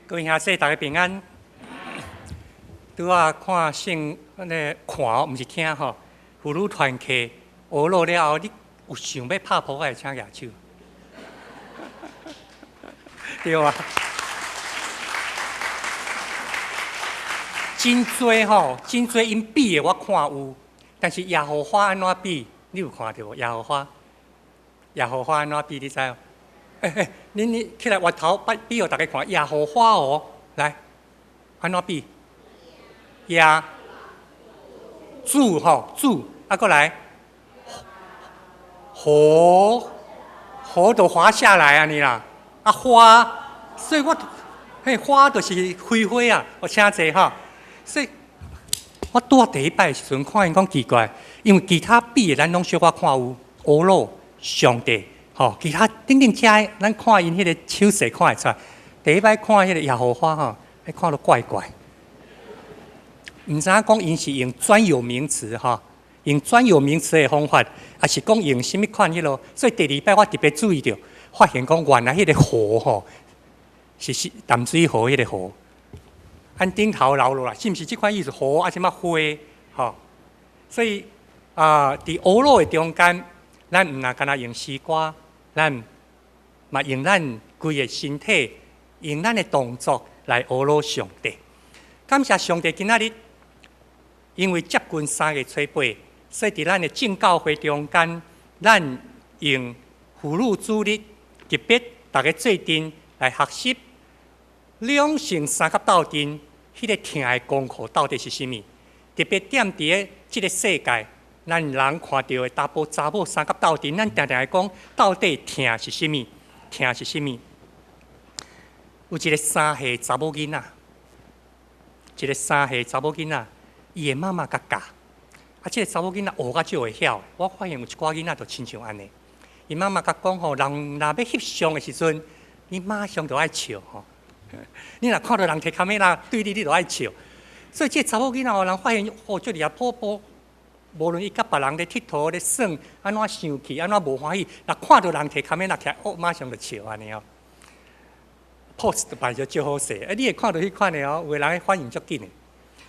各位兄弟，大家平安。拄仔看聖，那看毋是聽吼，婦女團契學落了後，你有想欲拍噗仔的，請舉手。對啊。真濟吼，真濟𪜶比的我看有，但是耶和華按怎比？你有看著無？耶和華，耶和華按怎比？你知無？欸欸，恁起來越頭比比予逐家看，耶和華哦，來，按怎比？耶，主吼，主，啊，閣來，河，河都滑下來按呢啦，啊花，所以我，嘿，花就是開花啊，我請坐吼。所以，我拄仔第一擺的時陣看𪜶講奇怪，因為其他比的咱攏小可看有，呵咾上帝，吼，其他頂頂遮咱看𪜶彼个手勢看會出來。第一擺看彼个耶和華吼，彼看著怪怪。毋知影講𪜶是用專有名詞吼，用專有名詞的方法，抑是講用啥物款彼囉？所以第二擺我特別注意著，發現講原來彼个河吼，是淡水河彼个河。按頂頭流落來，是毋是這款意思？河啊，啥物花吼？所以啊，佇呵咾的中間，咱毋若干焦用詩歌，咱嘛用咱規个身體，用咱的動作來呵咾上帝。感謝上帝，今仔日因為接近3月初8，所以佇咱的正教會中間，咱用婦女主日特別逐家做陣來學習兩性相佮鬥陣，彼個疼的功課到底是啥物？特別踮佇个這个世界，咱人看著的查埔查某相佮鬥陣，咱定定會講，到底疼是啥物？疼是啥物？有一个3歲查某囡仔，一个三歲查某囡仔，伊的媽媽共教，啊，這个查某囡仔學較少會曉。我發現有一寡囡仔就親像按呢，伊媽媽共講吼，人若欲翕相的時陣，你馬上就愛笑吼。你若看著人提卡梅拉對你，你就愛笑。所以這个查某囡仔，予人發現哦，足厲害，寶寶，無論伊佮別人咧𨑨迌咧耍，按怎生氣，按怎無歡喜，若看著人提卡梅拉起來，哦，馬上就笑按呢哦。pose 就擺就足好勢，啊，你會看著彼款的哦，有的人反應足緊的。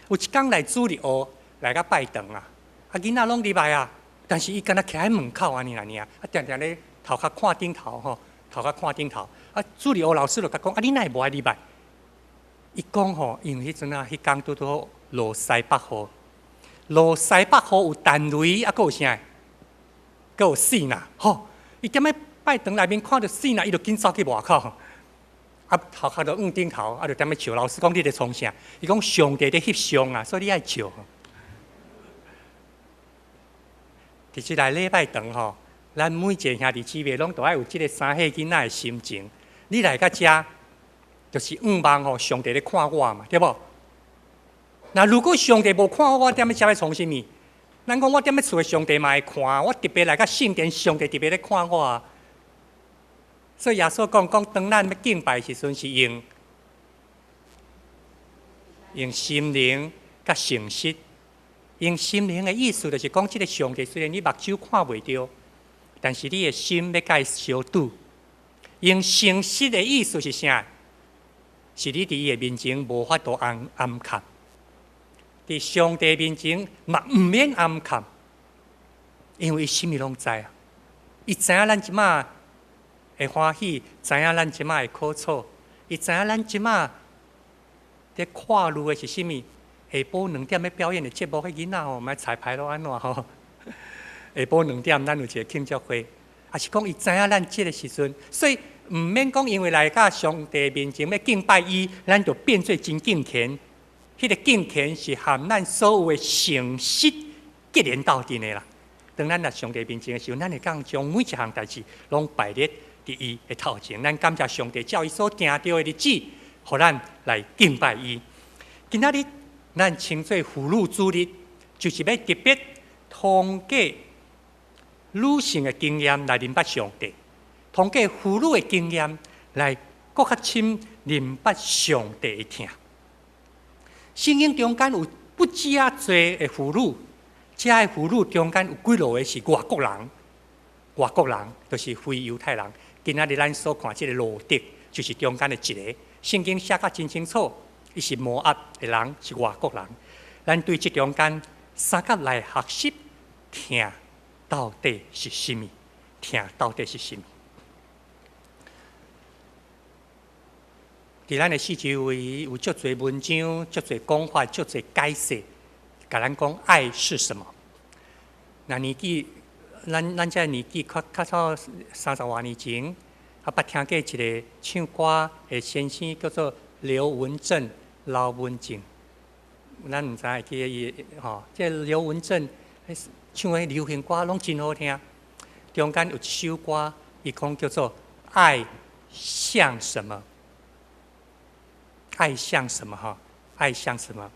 有一工來主日學來共拜堂啊，啊囡仔攏入來啊，但是伊干焦徛佇門口按呢爾，啊定定咧頭殼看頂頭吼，頭殼看頂頭。啊，主日學老師就共講，啊，你哪會無愛入來？伊講吼，因為彼陣啊，彼工拄拄好落西北雨，落西北雨有陳雷，啊，閣有啥？閣有爍爁吼。伊踮咧拜堂內面看著爍爁，伊就緊走去外口。啊，頭殼就向頂頭，啊，就踮咧笑。老師講你咧創啥？伊講上帝咧翕相啊，所以你愛笑。其實來禮拜堂吼，咱每一个兄弟姊妹攏都愛有這个3歲囡仔的心情。你來到遮，就是向望吼，上帝咧看我嘛，對無？那如果上帝無看我，我踮咧遮欲創啥物？咱講我踮咧厝的上帝嘛會看，我特別來到聖殿，上帝特別咧看我啊。所以耶穌講講，當咱欲敬拜的時陣，是用用心靈佮誠實。用心靈的意思，就是講這个上帝雖然你目睭看袂著，但是你的心欲共伊相拄。用誠實的意思是啥？是你佇伊的面前無法度掩掩藏，佇上帝面前嘛毋免掩藏，因為伊啥物攏知啊。伊知影咱這馬會歡喜，知影咱這馬的苦楚，伊知影咱這馬佇看慮的是啥物。下晡2點欲表演的節目，彼囡仔吼，毋知彩排落按怎吼。下晡兩點，咱有一个慶祝會，抑是講伊知影咱這个時陣，所以毋免講，因為來到上帝面前欲敬拜伊，咱就變做真敬虔。彼个敬虔是含咱所有的誠實結連鬥陣的啦。當咱來上帝面前的時陣，咱會當將每一項代誌攏擺列佇伊的頭前。咱感謝上帝，照伊所定著的日子，予咱來敬拜伊。今仔日咱稱做婦女主日，就是欲特別通過女性的經驗來認捌上帝，通過婦女的經驗來閣較深認捌上帝的疼。聖經中間有不止仔濟的婦女，這的婦女中間有幾落個是外國人，外國人就是非猶太人。今仔日咱所看這个羅得，就是中間的一个，聖經寫甲真清楚，伊是摩押的人，是外國人。咱對這中間相佮來學習疼到底是啥物？疼到底是啥物？佇咱的四周圍有足濟文章、足濟講法、足濟解釋，共咱講愛是什麼？若年紀，咱這年紀較較早30外年前，啊，捌聽過一個唱歌的先生叫做劉文正，劉文正，咱毋知會記得伊吼。這個劉文正唱的流行歌攏真好聽，中間有一首歌，伊講叫做《愛像什麼》。愛像什麼？吼，愛像什麼？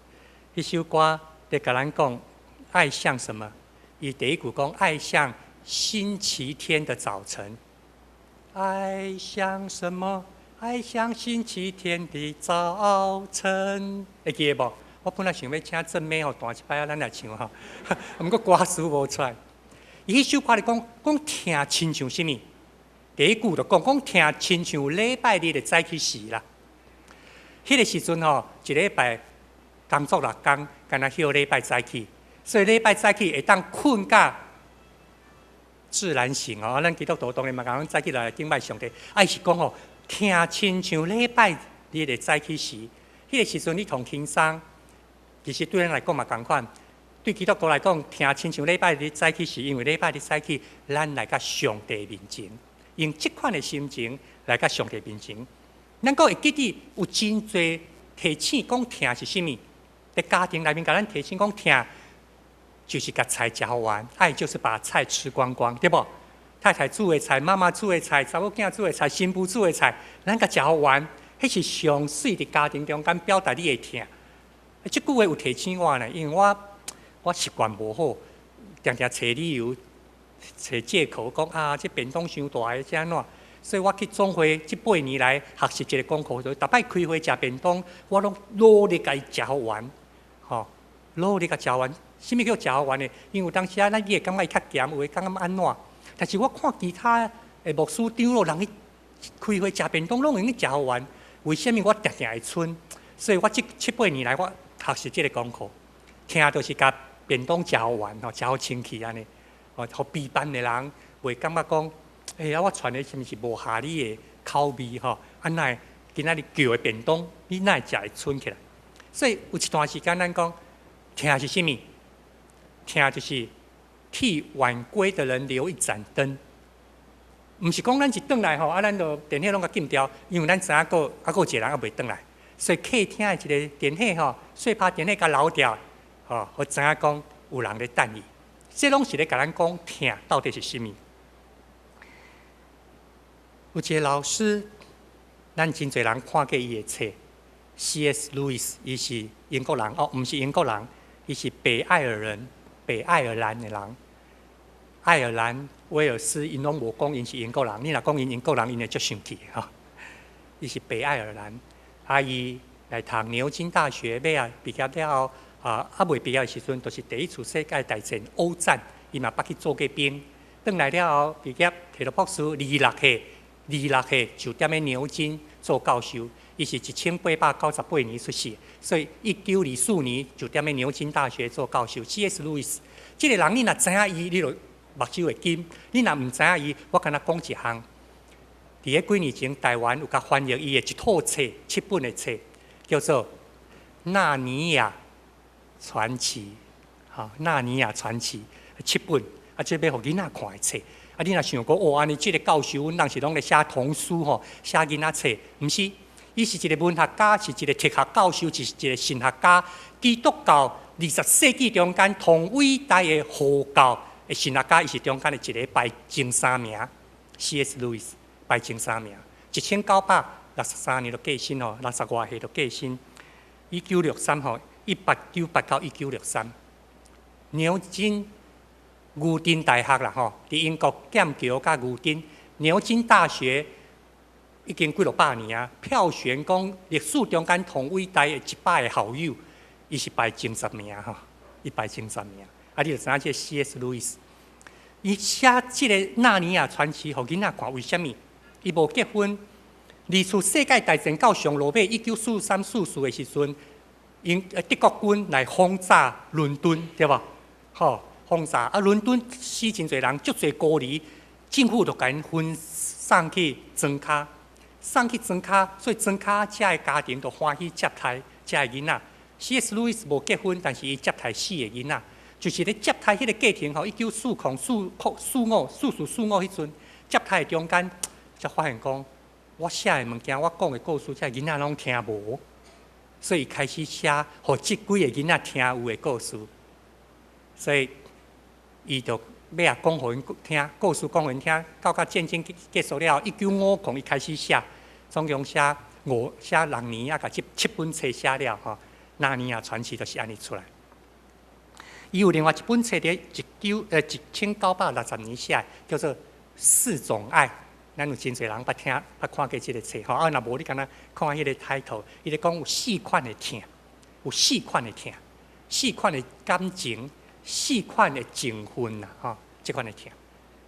彼首歌佇共咱講愛像什麼？伊第一句講愛像星期天的早晨。愛像什麼？愛像星期天的早晨。會記得無？我本來想欲請鄭妹吼彈一擺啊，咱來唱吼，毋過歌詞無出來。伊彼首歌咧講講疼親像啥物？第一句就講講疼親像禮拜日的早起時啦。彼個時陣吼，一禮拜工作6工，干焦歇禮拜早起，所以禮拜早起會當睏甲自然醒哦。咱基督徒當然嘛，共早起來敬拜上帝。啊，伊是講吼，疼親像禮拜日的早起時，彼個時陣你通輕鬆。其實對咱來講嘛仝款，對基督徒來講，疼親像禮拜日早起時，因為禮拜日早起，咱來到上帝面前，用這款的心情來到上帝面前。咱閣會記得有真濟提醒講疼是啥物？佇家庭內面，共咱提醒講疼，就是共菜食予完，愛就是把菜吃光光，對無？太太煮的菜、媽媽煮的菜、查某囝煮的菜、新婦煮的菜，咱共食予完，彼是上媠佇家庭中間表達你的疼。這句話有提醒我呢，因為我習慣無好，定定揣理由、揣借口講啊，這便當傷大个，這按怎？所以我去總會這8年來學習一個功課，就是逐擺開會食便當，我攏努力共伊食予完，吼，努力共食完。啥物叫食予完呢？因為有當時啊，咱伊會感覺伊較鹹，有會感覺按怎？但是我看其他的牧師長老人去開會食便當，攏會用食予完。為啥物我定定會賰？所以我這七八年來，我學習這個功課，疼就是共便當食予完，吼，食予清氣按呢，吼，予陪伴的人袂感覺講。欸呀，我傳的是毋是無合你的口味吼？啊，哪會今仔日叫的便當，你哪會食會賰起來？所以有一段時間，咱講疼是啥物？疼就是替晚歸的人留一盞燈。毋是講咱一轉來吼，啊，咱就電火攏共禁掉，因為咱知影閣猶閣有一個人猶未轉來，所以客廳的一個電火吼，細拍電火共留掉，吼，予知影講有人咧等伊。這攏是咧共咱講疼到底是啥物？有一個老師，咱真濟人看過伊的冊，C.S. Lewis，伊是英國人哦，毋是英國人，伊是北愛爾人，北愛爾蘭的人。愛爾蘭、威爾斯，𪜶攏無講𪜶是英國人，你若講𪜶英國人，𪜶會足生氣吼。伊是北愛爾蘭，啊，伊來讀牛津大學，尾仔畢業了後，啊，猶未畢業的時陣，就是第一次世界大戰歐戰，伊嘛捌去做過兵。轉來了後，畢業提到博士，26歲。26歲就踮咧牛津做教授，伊是1898年出世，所以1924年就踮咧牛津大學做教授。C.S. 路易斯，這個人你若知影伊，你就目睭會金；你若毋知影伊，我干焦講一項。佇咧幾年前，台灣有共翻譯伊的一套冊，七本的冊，叫做《納尼亞傳奇》。吼，《納尼亞傳奇》七本，啊，這欲予囡仔看的冊。啊！你若想講哦，按呢這個教授，阮人是攏咧寫童書吼，寫囡仔冊，毋是？伊是一個文學家，是一個哲學教授，是一個神學家。基督教20世紀中間，上偉大的護教的神學家，伊是中間的一個排前三名。C.S. Lewis 排前三名，1963年就過身吼，60外歲就過身。1963吼，1898到1963，牛津。牛津大學啦吼，佇英國劍橋佮牛津，牛津大學已經幾落百年啊，票選講歷史中間上偉大的100個校友，伊是排前10名吼，伊排前十名。啊，你就知影這個 C.S. 路易斯，伊寫這個《納尼亞傳奇》予囡仔看，為啥物？伊無結婚，二次世界大戰到上落尾，1943、44的時陣，英德國軍來轟炸倫敦，對無？吼，轟炸啊！倫敦死真濟人，足濟孤兒，政府就共𪜶分送去莊跤，送去莊跤，所以莊跤遮的家庭就歡喜接待遮的囡仔。C.S. 路易斯無結婚，但是伊接待四個囡仔，就是咧接待彼個過程吼，1940、45、44、45彼陣接待的中間，才發現講，我寫的物件，我講的故事，遮囡仔攏聽無，所以開始寫，予這幾個囡仔聽有的故事。所以，伊就尾仔講予𪜶聽，故事講予𪜶聽，到甲戰爭結束了，1950伊開始寫，總共寫五寫6年，啊，共這七本冊寫了吼，《納尼亞傳奇》就是按呢出來。伊有另外一本冊佇1960年寫的，叫做《四種愛》。咱有真濟人捌聽、捌看過這个冊吼，啊，若無你敢若看彼个 title，伊咧講有四款的疼，有四款的疼，四款的感情，四款的情分啦，吼，這款的疼。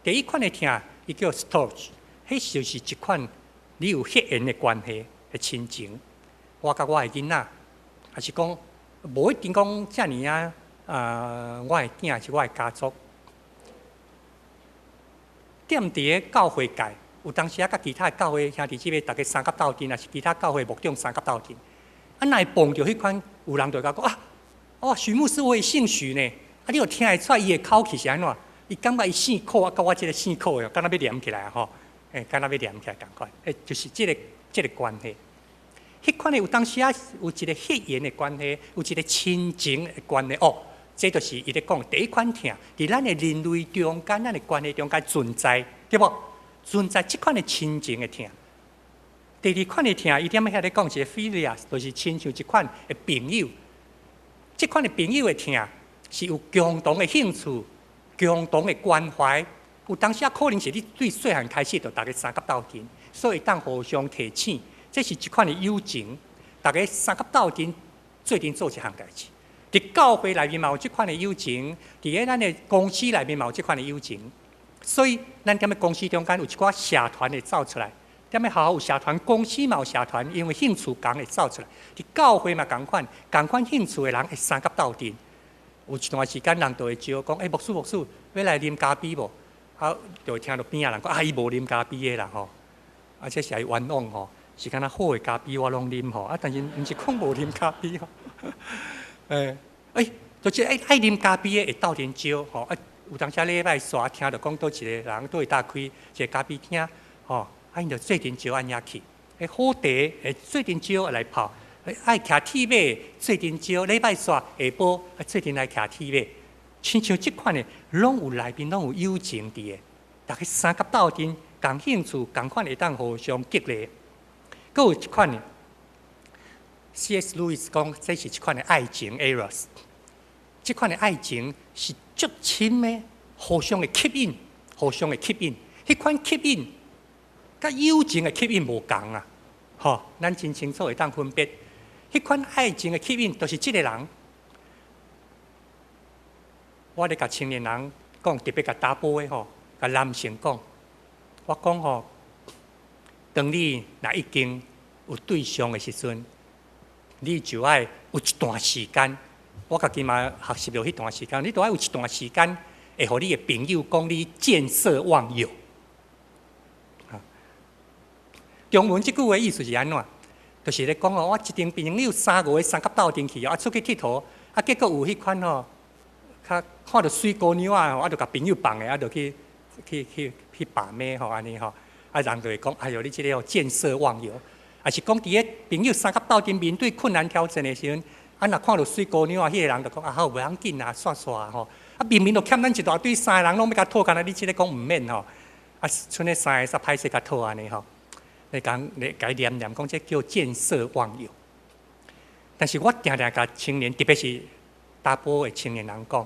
第一款的疼，伊叫 storge，彼就是一款你有血緣的關係的親情。我佮我的囡仔，抑是講無一定講遮爾啊，我的囝是我的家族。踮佇个教會界，有當時啊，佮其他的教會兄弟姊妹，逐家相佮鬥陣，抑是其他教會牧長相佮鬥陣。啊，若會碰著彼款，有人就會共講啊，哦，許牧師我也姓許呢。啊，你有聽會出來伊的口氣是按怎？伊感覺伊姓柯啊，佮我這个姓柯的，敢若欲連起來吼，欸，敢若欲連起來仝款，欸，就是這个關係。彼款的有當時啊，有一個血緣的關係，有一個親情的關係哦。這就是伊咧講第一款疼，佇咱的人類中間，咱的關係中間存在，對無？存在這款的親情的疼。第二款的疼，伊踮遐咧講一個 philia，就是親像一款的朋友。這款的朋友的疼是有共同的興趣、共同的關懷。有當時啊，可能是你對細漢開始就逐家相佮鬥陣，所以當互相提醒，這是一款的友情。逐家相佮鬥陣，做陣做一項代誌。佇教會內面嘛有這款的友情，佇咧咱的公司內面嘛有這款的友情。所以，咱踮咧公司中間有一寡社團會走出來，踮咧學校有社團，公司嘛有社團，因為興趣仝會走出來。佇教會嘛仝款，仝款興趣的人會相佮鬥陣。有一段時間，人就會招講：欸，牧師牧師，欲來啉咖啡無？啊，就會聽著邊仔人講：啊，伊無啉咖啡的啦吼。啊，這是愛冤枉吼，是敢若好的咖啡我攏啉吼，啊，但是毋是講無啉咖啡吼。欸，欸，就是愛愛啉咖啡的會鬥陣招吼。啊，有當時禮拜四聽著講佗一个人佗會搭開一个咖啡廳吼，啊，𪜶就做陣招按遐去。欸，好茶會做陣招來泡，愛騎鐵馬做陣招，禮拜四下晡啊做陣來騎鐵馬。親像這款的，攏有內面攏有友情佇的，逐家相佮鬥陣，仝興趣，仝款會當互相激勵。閣有一款的，C.S. 路易斯講，這是一款的愛情 Eros。這款的愛情是足深的，互相的吸引，互相的吸引。彼款吸引，佮友情的吸引無仝啊！吼，咱真清楚會當分別。彼款愛情的吸引，就是這个人。我咧共青年人講，特別共查埔的吼，共男性講，我講吼，當你若已經有對象的時陣，你就愛有一段時間。我家己嘛學習著彼段時間，你都愛有一段時間，會予你的朋友講你見色忘友。中文這句話意思是按怎？就是咧講哦，我一群朋友三五个相佮鬥陣去，啊出去𨑨迌，啊結果有彼款吼，較看著媠姑娘仔吼，啊就共朋友放的，啊就去去去去把妹吼，按呢吼，啊人就會講，哎喲，你這个哦見色忘友，抑是講佇咧朋友相佮鬥陣面對困難挑戰的時陣，啊若看著媠姑娘仔，彼个人就講啊好，袂要緊啊，煞煞吼，啊明明就欠咱一大堆，三个人攏欲共討，敢若你這个講毋免吼，啊賰彼三个煞歹勢共討按呢吼，你講你共伊念念講這叫見色忘友。但是我定定共青年，特別是查埔的青年人講，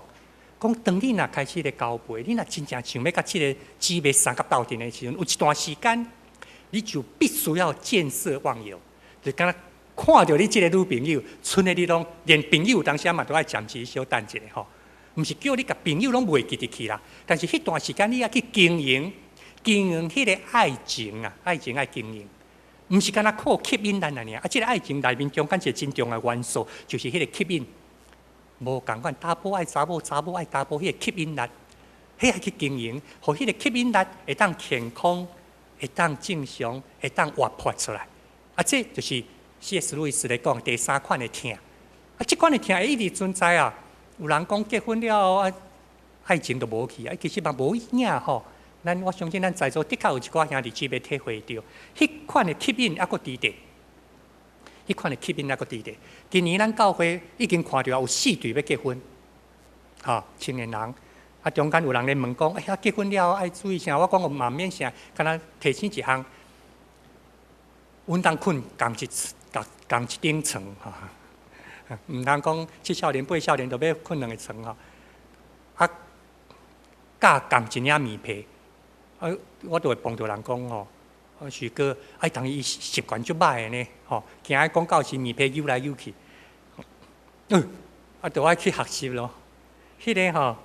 講當你若開始咧交陪，你若真正想欲佮這个姊妹相佮鬥陣的時陣，有一段時間，你就必須要見色忘友，就敢若看著你這个女朋友，賰的你攏連朋友當時嘛都愛暫時小等一下吼，毋是叫你共朋友攏袂記得去啦。但是彼段時間你愛去經營經營彼个愛情啊，愛情愛經營。毋是干焦靠吸引咱爾。啊，這個愛情內面中間一個真重要元素，就是彼個吸引。無仝款，查埔愛查某，查某愛查埔，彼個吸引力，彼個去經營，予彼個吸引力會當健康，會當正常，會當活潑出來。啊，這就是 C.S. 路易斯咧講第三款的疼。啊，這款的疼會一直存在啊。有人講結婚了後啊，愛情就無去啊，其實嘛無影吼。咱我相信咱在座的確有一寡兄弟姊妹體會著，彼款的吸引猶閣佇咧，彼款的吸引猶閣佇咧。今年咱教會已經看著有四對欲結婚，吼，青年人。啊，中間有人咧問講，哎呀，結婚了後愛注意啥？我講我嘛免啥，干焦提醒一項，阮當睏仝一頂床，吼，毋通講七少年八少年都欲睏兩個床吼。啊，蓋仝一領棉被，啊，我就會碰著人講吼，啊，許哥，啊，當伊習慣足歹的呢，吼，驚講到時棉被扭來扭去，啊，就愛去學習咯。彼個吼，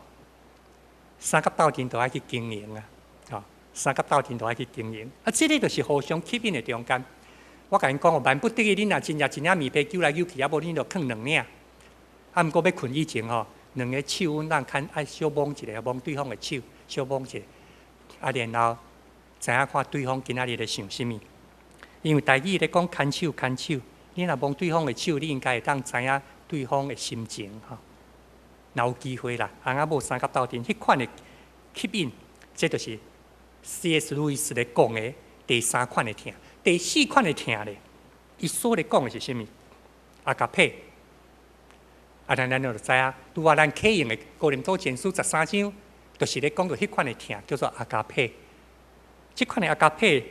相佮鬥陣就愛去經營啊，吼，相佮鬥陣就愛去經營。啊，這個就是互相吸引的中間。我共𪜶講哦，萬不得已，恁若真正一領棉被扭來扭去，啊無恁就囥兩領。啊，毋過欲睏以前吼，兩个手阮當牽愛小摸一下，摸對方的手，小摸一下。啊，然後知影看對方今仔日咧想啥物。因為台語咧講牽手牽手，你若摸對方的手，你應該會當知影對方的心情吼。若有機會啦，翁仔某相佮鬥陣，彼款的吸引，這就是 C.S. 路易斯咧講的第三款的疼。第四款的疼咧，伊所咧講的是啥物？阿加佩。啊，咱就知影，拄仔咱啟用的哥林多前書13章，就是咧講著彼款的疼，叫做阿加佩。這款的阿加佩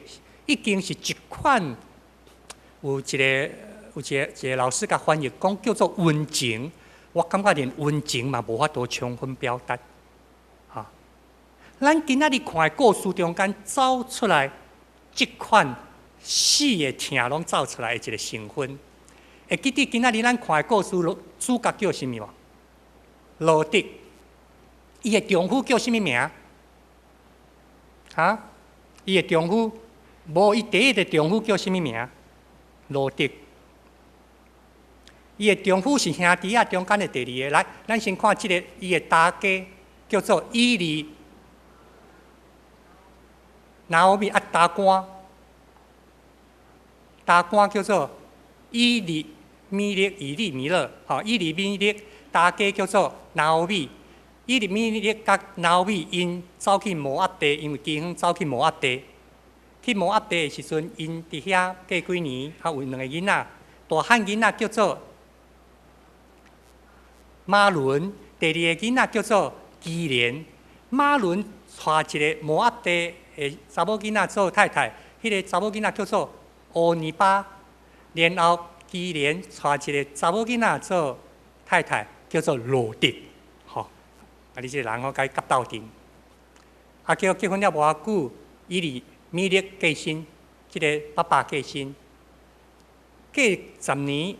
已經是一款，有一個老師共翻譯講叫做溫情。我感覺連溫情嘛無法度充分表達。哈，咱今仔日看的故事中間走出來這款四个疼攏走出來的一個成分。會記得今仔日咱看的故事主角叫啥物無？羅得，伊的丈夫叫啥物名？哈？伊的丈夫無，伊第一个丈夫叫啥物名？羅得。伊的丈夫是兄弟仔中間的第二个。來，咱先看這个伊的大家叫做以利拿俄米啊，大官，大官叫做以利米勒，以利米勒，吼，以利米勒，大家叫做拿俄米，以利米勒佮拿俄米𪜶走去摩押地，因為饑荒走去摩押地。去摩押地的時陣，𪜶佇遐過幾年，還有兩个囡仔，大漢囡仔叫做瑪倫，第二个囡仔叫做基連。瑪倫娶一个摩押地的查某囡仔做太太，彼个查某囡仔叫做烏尼巴。然後基連娶一个查某囡仔做太太，叫做羅得。吼，啊，你這个人吼，共伊佮鬥陣。啊，結果結婚了無偌久，以利米勒過身，這个爸爸過身，過10年，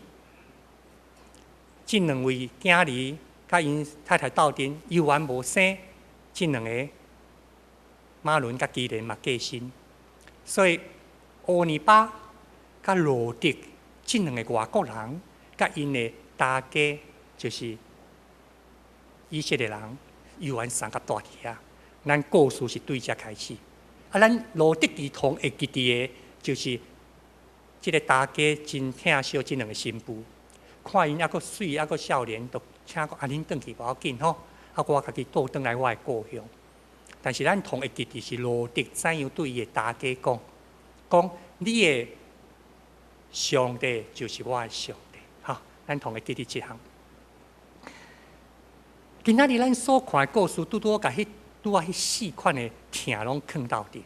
這兩位囝兒佮𪜶太太鬥陣，猶原無生，這兩個瑪倫佮基連嘛過身，所以烏尼巴佮羅得這兩个外國人，佮𪜶的大家就是以色列人，猶原相佮蹛佇遐。咱故事是對這開始。啊，咱羅得佇頭會記得的，就是這个大家真疼惜這兩个新婦，看𪜶猶閣媠，猶閣少年，就請講啊，恁轉去無要緊吼，啊，我家己倒轉來我的故鄉。但是咱同會記得是羅得怎樣對伊的大家講，講你的上帝就是我的上帝，哈，咱同會記得這項。今仔日咱所看的故事，拄拄好共彼拄仔彼四款的疼攏囥鬥陣。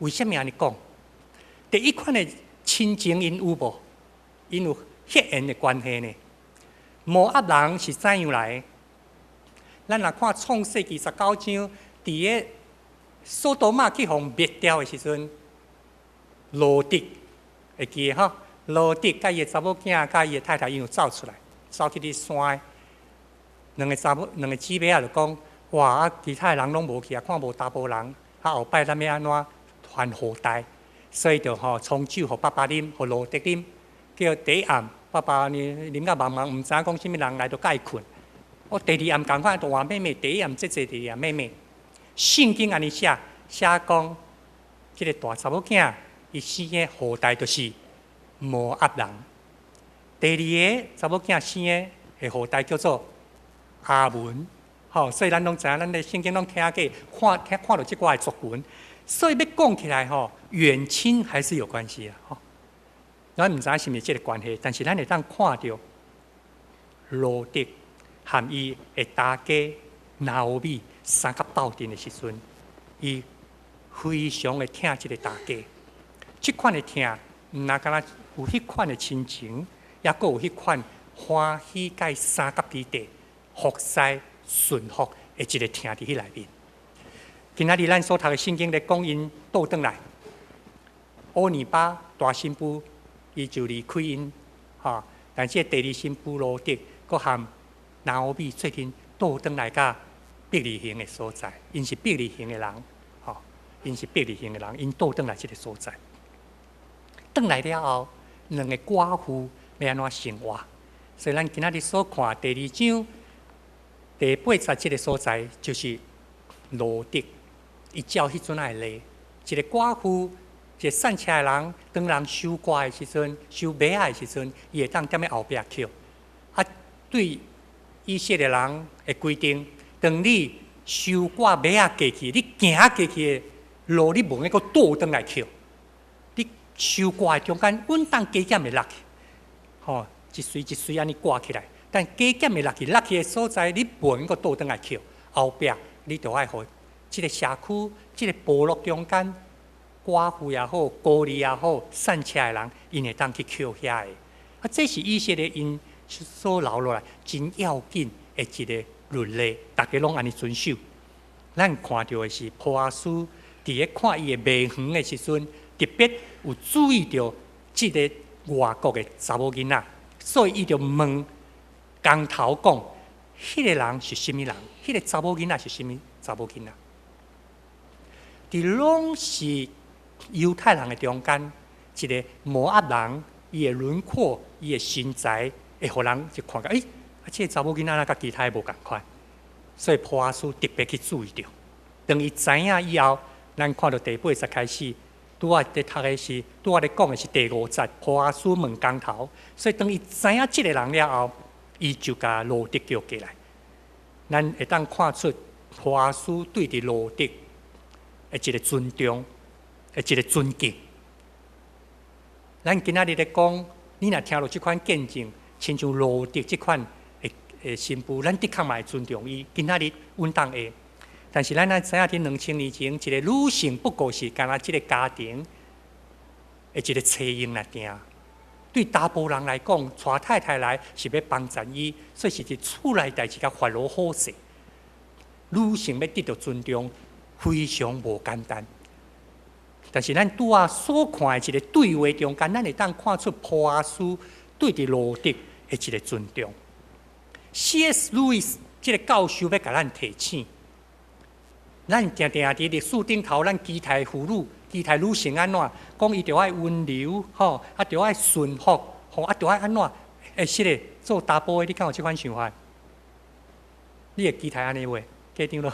為啥物按呢講？第一款的親情𪜶有無？𪜶有血緣的關係呢？摩押人是怎樣來的？咱若看創世記19章，佇个索多瑪去予滅掉的時陣，羅得會記得吼？羅得佮伊的查某囝佮伊的太太，𪜶有走出來，走去佇山。兩个查某，兩个姊妹仔就講：哇！啊，其他的人攏無去啊，看無查埔人，啊後擺咱欲按怎傳後代？所以就吼創酒予爸爸啉，予羅得啉。叫第一暗，爸爸呢啉甲茫茫，毋知影講啥物人來就共伊睏。我第二暗仝款就換妹妹，第一暗這濟，第二暗妹妹。聖經按呢寫，寫講這个大查某囝伊生的後代就是摩押人。第二個查某囝生的後代叫做亞捫。吼，所以咱攏知影，咱的聖經攏聽過，看聽看著這寡的族群，所以欲講起來吼，遠親還是有關係啊。吼，咱毋知影是毋是這个關係，但是咱會當看著羅得和伊的大家拿俄米相佮鬥陣的時陣，伊非常的疼這个大家。這款的疼，毋若干焦有彼款的親情，抑閣有彼款歡喜佮伊相佮佇地服侍順服的一个疼佇彼內面。今仔日咱所讀的聖經咧講𪜶倒轉來，俄爾巴大新婦伊就離開𪜶，吼，但是第二新婦羅得，閣和拿俄米做陣倒轉來佮伯利恆的所在，𪜶是伯利恆的人，吼，𪜶是伯利恆的人，𪜶倒轉來這个所在。轉來了後，兩个寡婦欲按怎生活？所以咱今仔日所看第二章第八節這个所在，就是羅得，伊照彼陣仔的例，一个寡婦，一个散赤的人，當人收割的時陣，收麥仔的時陣，伊會當踮咧後壁抾。啊，對以色列人的規定，當你收割麥仔過去，你行過去的路，你袂用閣倒轉來抾。你收割的中間，穩當加減會落去，吼，一穗一穗按呢割起來。但加減會落去，落去的所在，你袂用閣倒轉來抾。後壁你就愛予這个社區、這个部落中間寡婦也好、孤兒也好、散赤的人，𪜶會當去抾遐个。啊，這是以色列𪜶所留落來真要緊的一个律例，逐家攏按呢遵守。咱看著的是波阿斯佇咧看伊的麥園的時陣，特別有注意著這个外國的查某囡仔，所以伊就問工頭講：彼个人是啥物人？彼个查某囡仔是啥物查某囡仔？佇攏是猶太人的中間，一个摩押人，伊的輪廓、伊的身材，會予人就看見，欸，啊，這个查某囡仔若佮其他的無仝款，所以波阿斯特別去注意著。當伊知影以後，咱看著第八節開始，拄仔佇讀的是，拄仔咧講的是第五節，波阿斯問工頭，所以當伊知影這个人了後，伊就共羅得叫過來。咱會當看出波阿斯對佇羅得的一个尊重，的一个尊敬。咱今仔日咧講，你若聽著這款見證，親像羅得這款的新婦，咱的確嘛會尊重伊。今仔日穩當會，但是咱愛知影，佇2000年前，一个女性不過是干焦這个家庭的一个車用來定。對查埔人來講，娶太太來是欲幫贊伊，所以是佇厝內代誌共煩惱好勢。女性欲得著尊重，非常無簡單。但是咱拄仔所看的一个對話中間，咱會當看出波阿斯對佇羅得的一个尊重。C.S. Lewis 這个教授欲共咱提醒，咱定定佇歷史頂頭，咱期待婦女、期待女性按怎講，伊著愛溫柔，吼，啊，著愛順服，吼，啊，著愛按怎？欸，是咧，做查埔的，你敢有這款想法？你會期待按呢袂？家長咯，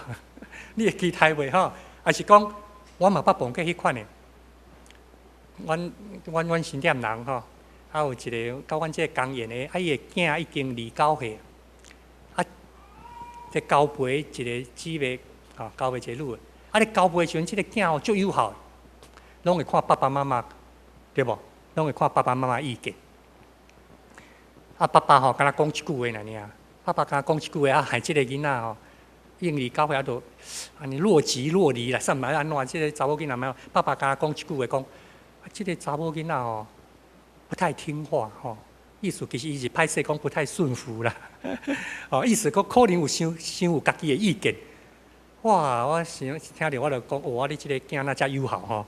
你會期待袂？吼？還是講，我嘛捌碰過彼款的，阮新店人吼，啊有一个佮阮這个工研的，啊伊的囝已經29歲，啊，這交陪一个姊妹，吼，交陪一个女的，啊咧交陪的時陣，這个囝吼足友好，攏會看爸爸媽媽，對無？攏會看爸爸媽媽意見。啊，爸爸吼，干焦講一句話爾爾，爸爸干焦講一句話，啊，害這个囡仔吼，已經29歲啊，都按呢若即若離啦，算毋按怎？這个查某囡仔，爸爸干焦講一句話，講啊，這个查某囡仔吼不太聽話吼，意思其實伊是歹勢講不太順服啦，哦，意思講可能有傷傷有家己的意見。哇！我想聽著我就講，哇！你這个囝若遮友好吼，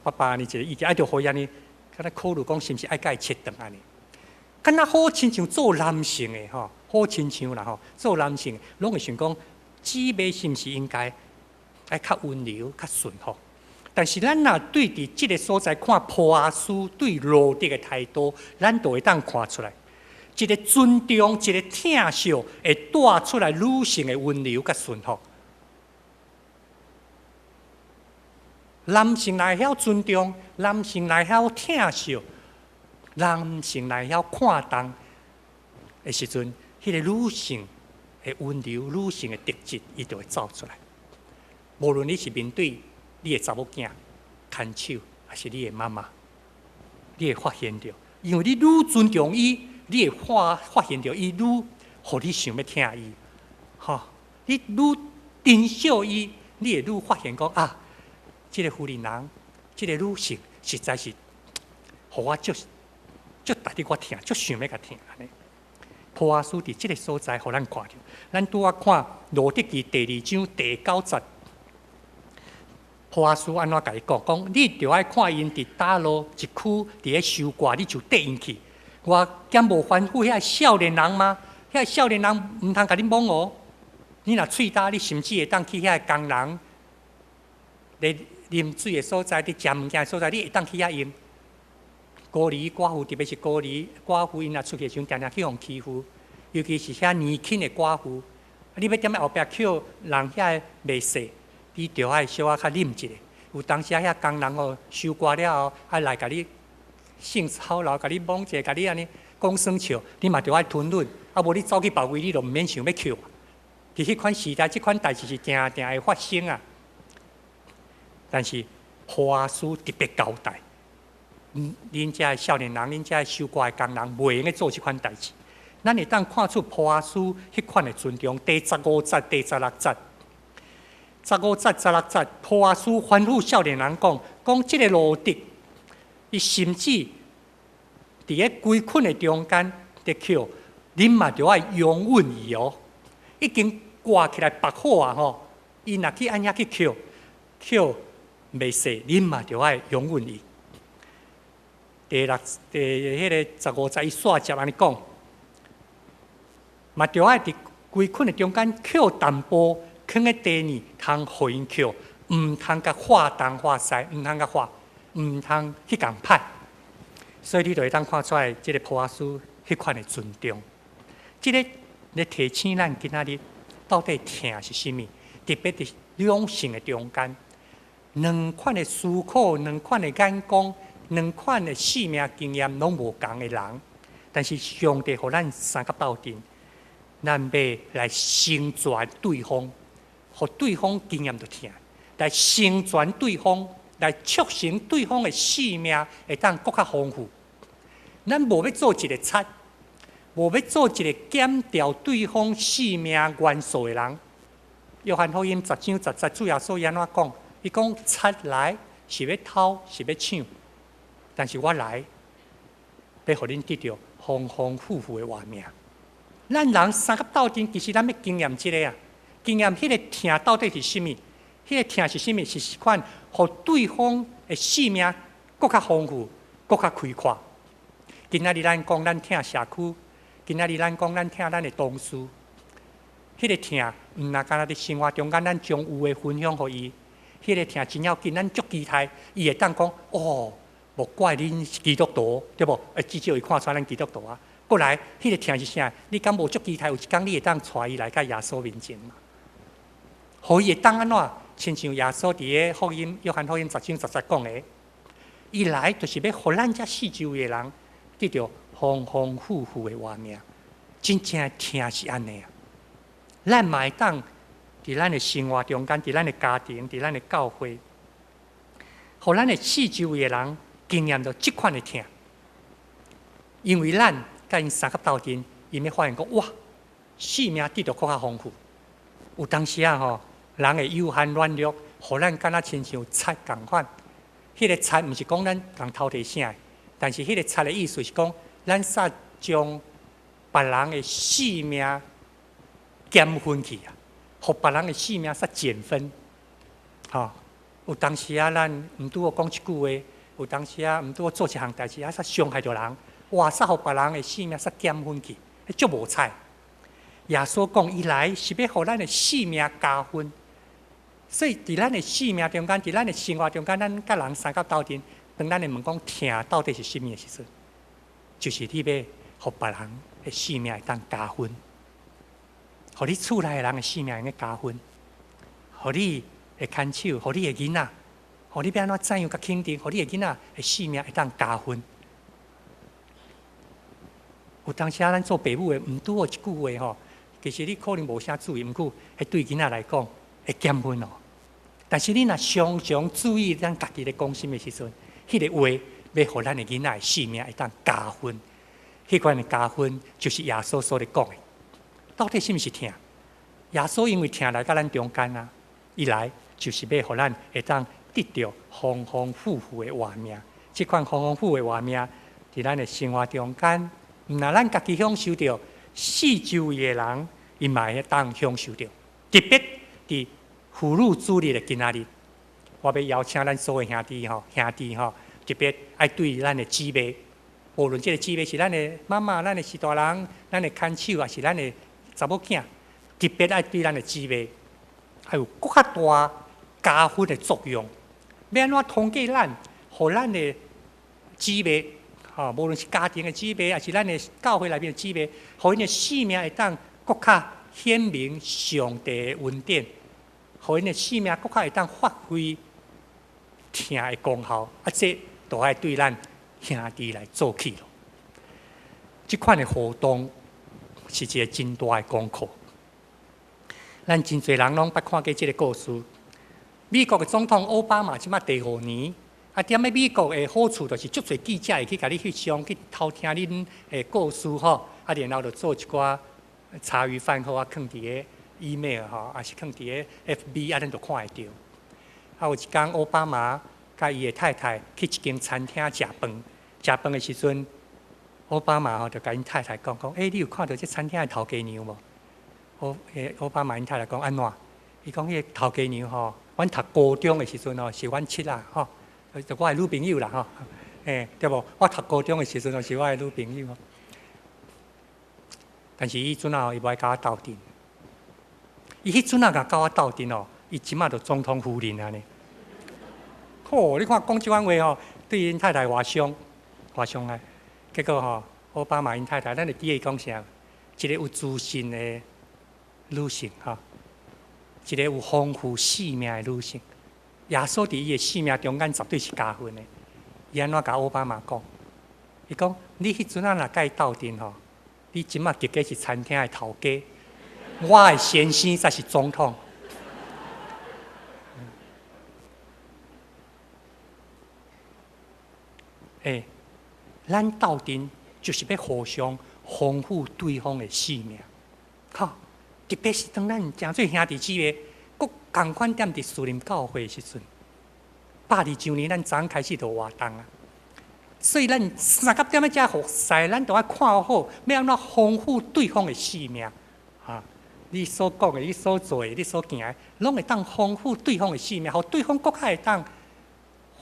爸爸按呢一个意見，啊，就予伊按呢，敢若考慮講是毋是愛共伊切斷按呢？敢若好親像做男性的吼，好親像啦吼，做男性攏會想講，姊妹是毋是應該愛較溫柔、較順服？但是咱若對佇這个所在看波阿斯對路得的態度，咱就會當看出來，一个尊重，一个疼惜，會帶出來女性的溫柔佮順服。男性若會曉尊重，男性若會曉疼惜，男性若會曉看重的時陣，彼个女性的溫柔、女性的特質，伊就會走出來。無論你是面對你的查某囝、牽手，還是你的媽媽，你會發現著，因為你愈尊重伊，你會發現著伊愈予你想欲疼伊，吼！你愈珍惜伊，你會愈發現講啊，這个婦人人，這个女性，實在是，予我足足值得我疼，足想欲共疼按呢。波阿斯佇這个所在，予咱看著，咱拄仔看路得記第二章第九節。波阿斯按怎共伊講？講你著愛看𪜶佇佗落一區佇咧收割，你就綴𪜶去。我敢無吩咐遐少年人嗎？遐少年人毋通共你摸哦。你若喙焦，你甚至會當去遐工人咧啉水的所在，佇食物件的所在，你會當去遐用。孤兒寡婦，特別是孤兒寡婦，𪜶若出去時陣，定定去予欺負，尤其是遐年輕的寡婦。你欲踮咧後壁抾人遐袂勢。你著愛小可較忍一下，有當時啊，遐工人哦收割了後，啊來共你性騷擾，共你摸一下，共你按呢講耍笑，你嘛著愛吞忍。啊，無你走去別位，你就毋免想欲抾。佇彼款時代，這款代誌是定定會發生啊。但是波阿斯特別交代，恁遮少年人，恁遮收割的工人，袂用得做這款代誌。咱會當看出波阿斯彼款的尊重。第十五節、第十六節。十五節、十六節，波阿斯吩咐少年人講：講這个路得，伊甚至佇咧規群的中間佇抾，恁嘛著愛容忍伊哦。已經掛起來縛好啊吼，伊若去按遐去抾，抾袂勢，恁嘛著愛容忍伊。第六、第彼个十五節，伊煞接按呢講，嘛著愛佇規群的中間抾淡薄。囥咧地呢，通予𪜶抾，毋通共劃東劃西，毋通共劃，毋通去共歹。所以你就會當看出來，這个波阿斯彼款的尊重。這个咧提醒咱今仔日到底疼是啥物？特別佇兩性的中間，兩款的思考、兩款的眼光、兩款的生命經驗攏無仝的人，但是上帝予咱相佮鬥陣，咱欲來成全對方。予對方經驗著疼，來成全對方，來促成對方的生命會當閣較豐富。咱無欲做一个賊，無欲做一个減掉對方生命元素的人。約翰福音十章十節，主耶穌伊按怎講？伊講賊來是欲偷，是欲搶，但是我來欲予恁得著豐豐富富的活命。咱人相佮鬥陣，其實咱欲經驗這个啊。經驗彼个疼到底是啥物？彼个疼是啥物？是一款予對方的生命閣較豐富、閣較開闊。今仔日咱講咱疼社區，今仔日咱講咱疼咱的同事，彼个疼毋若干焦佇生活中間，咱將有的分享予伊，彼个疼真要緊，咱足期待伊會當講哦，無怪恁是基督徒，對無？至少伊看出咱基督徒啊。過來，彼个疼是啥？你敢無足期待有一工你會當帶伊來到耶穌面前嘛？予伊會當按怎？親像耶穌佇个福音約翰福音十章十節講的，伊來就是欲予咱遮四周圍的人得著豐豐富富的活命。真正的疼是按呢啊！咱嘛會當佇咱的生活中間，佇咱的家庭，佇咱的教會，予咱的四周圍的人經驗著這款的疼。因為咱佮𪜶相佮鬥陣，𪜶欲發現講哇，生命得著閣較豐富。有當時啊吼，人的有限軟弱，予咱敢若親像賊仝款。彼个賊毋是講咱共偷提啥的，但是彼个賊的意思是講，咱煞將別人的性命減分去啊，予別人的性命煞減分。吼，有當時啊，咱毋拄好講一句話，有當時啊，毋拄好做一項代誌，啊，煞傷害著人，哇，煞予別人的性命煞減分去，彼足無彩。耶穌講，伊來是欲予咱的性命加分。所以佇咱的生命中間，佇咱的生活中間，咱佮人相佮鬥陣，當咱會問講疼到底是啥物的時陣，就是你欲予別人的生命會當加分，予你厝內的人的生命會當加分，予你的牽手，予你的囡仔，予你欲按怎讚揚佮肯定，予你的囡仔的生命會當加分。有當時啊，咱做爸母的，毋拄好一句話吼，其實你可能無啥注意，毋過彼對囡仔來講會減分哦。但是你若常常注意咱家己咧講啥物時陣，彼個話欲予咱的囡仔的生命會當加分，彼款的加分就是耶穌所咧講的。到底啥物是疼？耶穌因為疼來佮咱中間啊，伊來就是欲予咱會當得著豐豐富富的活命。這款豐豐富富的活命，佇咱的生活中間，毋但咱家己享受著，四周圍的人伊嘛會當享受著。特別佇婦女主日的今仔日，我欲邀請咱所有兄弟吼，兄弟吼，特別愛對咱的姊妹，無論這个姊妹是咱的媽媽、咱的序大人、咱的牽手，抑是咱的查某囝，特別愛對咱的姊妹，愛有閣較大加分的作用。欲按怎通過咱，予咱的姊妹，吼，無論是家庭的姊妹，抑是咱的教會內面的姊妹，予𪜶的生命會當閣較顯明上帝的恩典，予𪜶的生命閣較會當發揮疼的功效，啊，這都愛對咱兄弟來做起咯。這款的活動是一个真大的功課。咱真濟人攏捌看過這个故事。美國的總統奧巴馬這馬第五年，啊，踮咧美國的好處就是足濟記者會去共你翕相，去偷聽恁的故事吼，啊，然後就做一寡茶餘飯後啊，囥佇个 email 吼，抑是囥佇个 FB 啊，咱就看會著。啊，有一工奧巴馬佮伊的太太去一間餐廳食飯，食飯的時陣，奧巴馬吼就共𪜶太太講講，欸，你有看著這餐廳的頭家娘無？奧巴馬𪜶太太講按怎？伊講彼个頭家娘吼，阮讀高中的時陣吼，是阮七仔吼，就我的女朋友啦吼，欸，對無？我讀高中的時陣吼，是我的女朋友。但是伊陣仔伊無愛佮我鬥陣，伊彼陣仔共佮我鬥陣哦，伊這馬就總統夫人啊呢。吼，你看講這款話吼，對𪜶太太偌傷，偌傷害。結果吼，奧巴馬𪜶太太，咱會記得伊講啥？一个有自信的女性吼，一個有豐富生命的女性。耶穌佇伊的生命中間絕對是加分的。伊按怎共奧巴馬講？伊講：你彼陣仔若佮伊鬥陣吼，你這馬結果是餐廳的頭家，我的先生才是總統。欸，咱鬥陣就是欲互相豐富對方的生命，吼！特別是當咱成做兄弟姊妹，閣仝款踮佇樹林教會的時陣，102周年，咱昨昏開始就活動啊。所以咱相佮踮咧遮服侍，咱都愛看好，欲按怎豐富對方的生命，哈！你所講的、你所做的、你所行的，攏會當豐富對方的生命，予對方閣較會當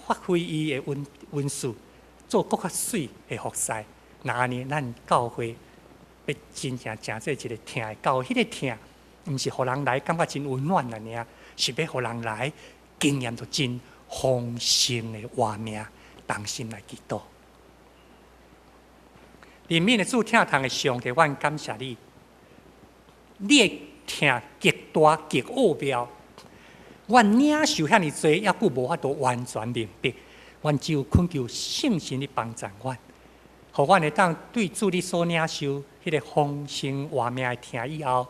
發揮伊的恩恩賜，做閣較媠的服侍。若按呢，咱教會欲真正成做一个疼的教會，彼个疼，毋是予人來感覺真溫暖爾，是欲予人來經驗著真豐盛的活命，同心來祈禱。憐憫的主，疼痛的上帝，阮感謝你，你的疼極大極奧妙，阮領受遐爾濟，猶閣無法度完全明白。阮只有懇求聖神的幫助阮，予阮會當對主你所領受彼个豐盛活命的疼以後，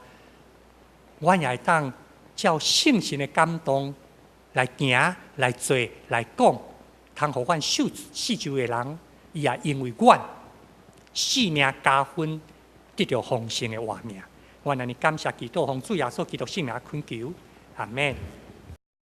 阮也會當照聖神的感動來行、來做、來講，通予阮四周的人，伊也因為阮生命加分，得著豐盛的活命。阮按呢感謝祈禱，奉主耶穌基督聖名懇求，阿門。